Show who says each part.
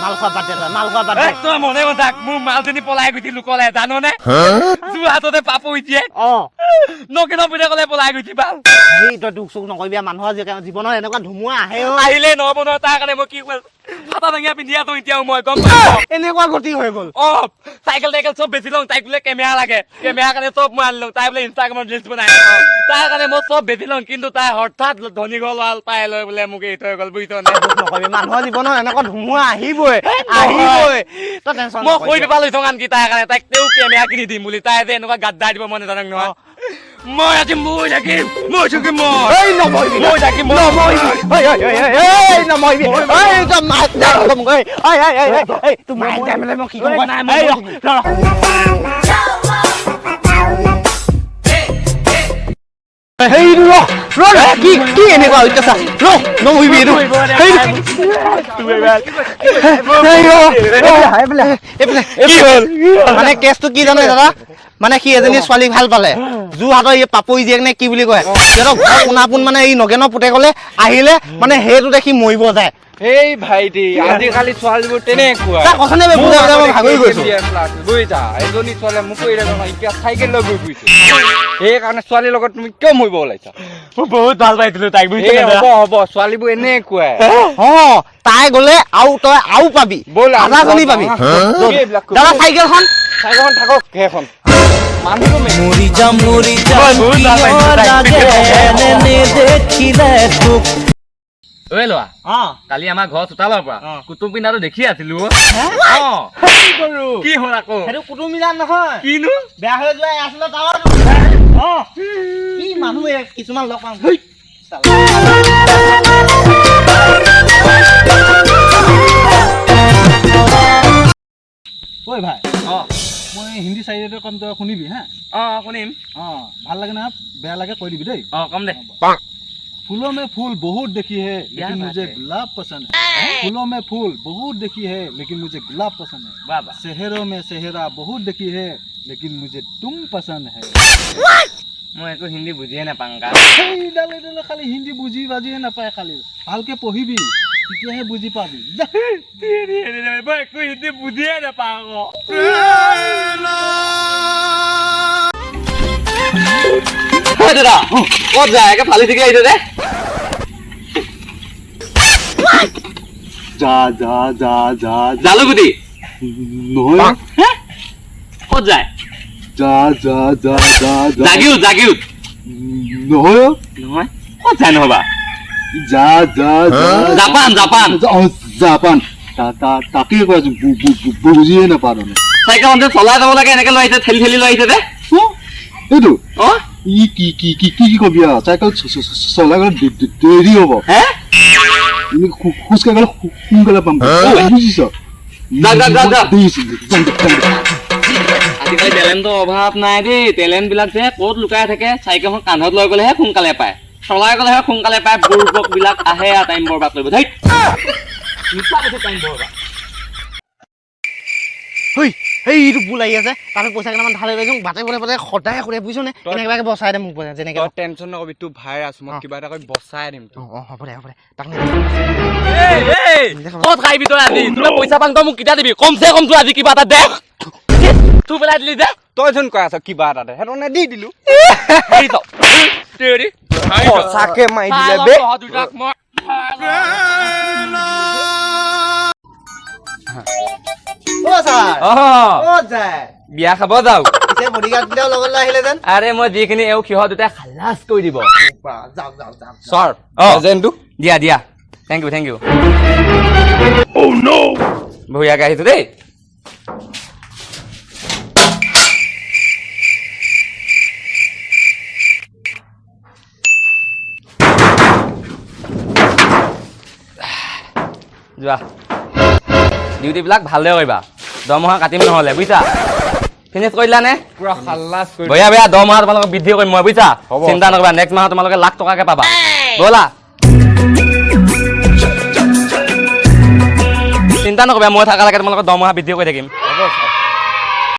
Speaker 1: মাল খোৱা বাদ দে, তই মাল খোৱা বাদ দে।
Speaker 2: তই মনে মনে থাক, মোৰ মালজনী পলাই গৈছিল লোকলে, জাননে? যোৰহাটতে পাপৰি দিয়ে। নগেনৰ পুতেকলে পলাই গৈছি বাল।
Speaker 1: সেই তই দুখ চুখ নকৰিবি, মানুহৰ জীৱনত এনেকুৱা ধুমুহা আহে অ।
Speaker 2: আহিলে নহ'ব নহয়, তাৰ কাৰণে মই কি কৰিম? ফাটা টঙীয়া পিন্ধি আছো এতিয়াও মই, গম পাইছ?
Speaker 1: এনেকুৱা গতি হৈ গ'ল।
Speaker 2: অ, চাইকেল টাইকেল চব বেচি লওঁ, তাইক বোলে কেমেৰা লাগে, কেমেৰা কাৰণে চব মই আনি লওঁ, তাই বোলে ইনষ্টাগ্ৰামত ৰিলচ বনাই, তাৰ কাৰণে মই চব বেচি লওঁ। কিন্তু তাই হঠাৎ ধনী ঘৰ ল'ৰা পাই লৈ বোলে মোক এৰি থৈ গ'ল, বুজিছ নে?
Speaker 1: দুখ নকৰিবি, মানুহৰ জীৱনত এনেকুৱা ধুমুহা আহিবই, আহিবই, তই টেনচন
Speaker 2: মই কৈ পেপাৰ লৈ থওঁ আনকি তাইৰ কাৰণে, তাইক তেওঁ কেমেৰা কিনি দিম বুলি, তাই যে এনেকুৱা গাদ্দাৰ দিব মই নাজানো নহয়। মই আজি মই থাকিম, মই থাকিম মই।
Speaker 1: এই নমৰিবি,
Speaker 2: মই থাকিম, মই।
Speaker 1: নমৰিবি। ঐ ঐ ঐ ঐ ঐ নমৰিবি। ঐ তই মাত দে, ঐ ঐ ঐ ঐ ঐ তোৰ মায়েক যাই পেলাই মই কি ক'ম?
Speaker 2: নাই, মই
Speaker 1: এই, ৰ, ৰ, ৰ। সেইটো ৰ, ৰ, ৰ, কি কি এনেকুৱা অত্যাচাৰ, ৰ, নমৰিবি এইটো। সেই ৰ, এইফালে, এইফালে।
Speaker 2: কি হ'ল?
Speaker 1: মানে কেছটো কি জানে দাদা, মানে সি এজনী ছোৱালীক ভাল পালে, যোৰহাটৰ এই পাপৰি জীয়েক নে কি বুলি কয়, সিহঁতৰ ঘৰ পোনাপোন মানে এই নগেনৰ পুতেকলে আহিলে, মানে সেইটো দেখি মৰিব যায়।
Speaker 3: এই ভাইটি, আজিকালি ছোৱালীবোৰ তেনেকুৱা।
Speaker 1: তাক কথানে বুজাই বুজাই মই ভাগৰি গৈছো।
Speaker 3: বুজিছা, এজনী ছোৱালীয়ে মোক এৰি নহয়, এতিয়া চাইকেল লৈ গৈ ফুৰিছে। সেইকাৰণে ছোৱালীৰ লগত তুমি কিয় মৰিব ওলাইছা?
Speaker 2: মই বহুত ভাল পাইছিলো তাইক, বুজিছা?
Speaker 3: এই হ'ব হ'ব, ছোৱালীবোৰ এনেকুৱাই।
Speaker 1: অ, তাই গলে আৰু তই আৰু পাবি।
Speaker 3: ব'ল, আমি
Speaker 1: হাজাৰজনী পাবি।
Speaker 3: কি এইবিলাক কৰিব?
Speaker 1: দাদা, চাইকেলখন।
Speaker 3: চাইকেলখন থাকক, সেইখন মানুহটো মেইন।
Speaker 4: মৰি যাম, মৰি যাম
Speaker 2: মই বহুত ভাল
Speaker 4: কিয়
Speaker 2: পাইছো তাইক।
Speaker 4: লাগে নেদেখিলে তোক।
Speaker 2: ঐ ল'ৰা, কালি আমাৰ ঘৰ চোতালৰ পৰা কুটুম পিন্ধাটো দেখি আছিলো অ। অ। কি হ'ল আকৌ?
Speaker 1: সেইটো কুটুম মিলান নহয়।
Speaker 2: কিনো?
Speaker 1: বেয়া হৈ যোৱা আছিলে টাৱাৰটো। অ, কি মানুহ এই কিছুমান লগ পাওঁ। হেই, চালা।
Speaker 5: ঐ ভাই।
Speaker 2: অ।
Speaker 5: মই হিন্দী চাইডে কম, তই শুনিবি হা।
Speaker 2: অ, শুনিম।
Speaker 5: অ, ভাল লাগে না বেয়া লাগে কৈ দিবি দেই।
Speaker 2: অ, কম দে।
Speaker 5: फूलों में फूल बहुत देखी है, लेकिन
Speaker 2: बात
Speaker 5: मुझे
Speaker 2: है।
Speaker 5: गुलाब पसंद है। फूलों में फूल बहुत देखी है, लेकिन मुझे गुलाब पसंद है।
Speaker 2: বাহ বাহ।
Speaker 5: शहरों में सेहरा बहुत देखी है, लेकिन मुझे तुम पसंद है।
Speaker 2: মই একো হিন্দী বুজিয়ে নাপাওঁ কা।
Speaker 5: সেইডাল এইডালে খালি হিন্দী বুজি বাজিয়ে নাপায়, খালি ভালকে পঢ়িবি, তেতিয়াহে বুজি পাবি, যা।
Speaker 2: মই একো হিন্দী বুজিয়ে নাপাওঁ আকৌ। ঐ দাদা, ক'ত যায়? একে ফালি চিগি আহিছে যে।
Speaker 5: যা যা যা যা।
Speaker 2: জালুগুটি।
Speaker 5: নহয়।
Speaker 2: ক'ত যায়?
Speaker 5: যা যা যা যা যা।
Speaker 2: জাগিউত, জাগিউত।
Speaker 5: নহয়।
Speaker 2: নহয়, ক'ত যায় নহবা?
Speaker 5: যা যা যা।
Speaker 2: Japan, Japan.
Speaker 5: অ, জাপান। তাকে কৈ আছো, বুজিয়ে নাপাওঁ মানে।
Speaker 2: চাইকেলখন যে চলাই যাব লাগে, এনেকে লৈ আহিছে, ঠেলি ঠেলি লৈ আহিছে যে।
Speaker 5: অ, এইটো।
Speaker 2: অ।
Speaker 5: ই কি কি কি কি কি কবি আৰু, চাইকেল চলাই গ'লে দেৰি হ'ব।
Speaker 2: হে?
Speaker 5: এনে খোজকাঢ়ি গ'লে সোনকালে পাম, বুজিছ?
Speaker 2: যা, যা, যা, যা।
Speaker 5: দেখিছো, যাম, যাম, যাম।
Speaker 2: আজিকালি টেলেণ্টৰ অভাৱ নাই দেই। টেলেণ্ট বিলাক যে ক'ত লুকাই থাকে, চাইকেলখন কান্ধত লৈ গ'লেহে সোনকালে পায়, চলাই গ'লেহে সোনকালে পায়। বুৰ্বক বিলাক আহে আৰু টাইম বৰবাদ কৰিব। ধেইত, মিছা কৈছে, টাইম বৰবাদ।
Speaker 1: ঐ, এইটো বুল আহি আছে, তাতে পইচা কেইটামান ঢালি লৈ যাওঁ। বাটে পথে পথে সদায় সোধে, বুজিছ নে? কেনেবাকে বচাই দে মোক পইচা যেনেকে।
Speaker 3: তই টেনচন নকবি, তোৰ ভাই আছো মই, কিবা এটা কৰি বচাই দিম তোক।
Speaker 1: অ অ, হ'ব দে, হ'ব দে, তাক
Speaker 2: এই, এই, ক'ত খাইবি তই আজি? তোৰ পইচা পাং, তই মোক কেতিয়া দিবি? কমচে কম তোৰ আজি কিবা এটা দে। তোৰ পেলাই দিলি যে।
Speaker 3: তই যোন কৈ আছ কিবা এটা দে, সেইটো দি দিলো।
Speaker 2: হেৰি তই, তেৰি।
Speaker 3: সঁচাকে মাৰি দিলে বে।
Speaker 2: তহঁত দুটাক মই।
Speaker 1: অ ছাৰ।
Speaker 2: অ।
Speaker 1: ক'ত যায়?
Speaker 2: বিয়া খাব যাওঁ।
Speaker 1: পিছে বডিগাৰ্ড কেইটাও লগত লৈ আহিলে যেন।
Speaker 2: আৰে মই যিখিনি এওঁ, সিহঁত দুটাই খালাচ কৰি দিব।
Speaker 1: যাওক যাওক যাওক।
Speaker 3: ছাৰ,
Speaker 2: অ।
Speaker 3: এজেণ্টটো।
Speaker 2: দিয়া দিয়া, thank you, thank you. বঢ়িয়াকে আহিছো দেই। যোৱা, ডিউটিবিলাক ভালদৰে কৰিবা, দৰমহা কাটিম নহ'লে, বুজিছা? ফিনিছ কৰিলা নে?
Speaker 3: পুৰা খালাচ কৰি।
Speaker 2: বঢ়িয়া বঢ়িয়া, দৰমহা তোমালোকক বৃদ্ধি কৰিম মই, বুজিছা?
Speaker 3: হ'ব।
Speaker 2: চিন্তা নকৰিবা, নেক্সট মাহত তোমালোকে লাখ টকাকে পাবা। ব'লা, চিন্তা নকৰিবা, মই থকালৈকে তোমালোকৰ দৰমহা বৃদ্ধি কৰি থাকিম।
Speaker 3: হ'ব ছাৰ।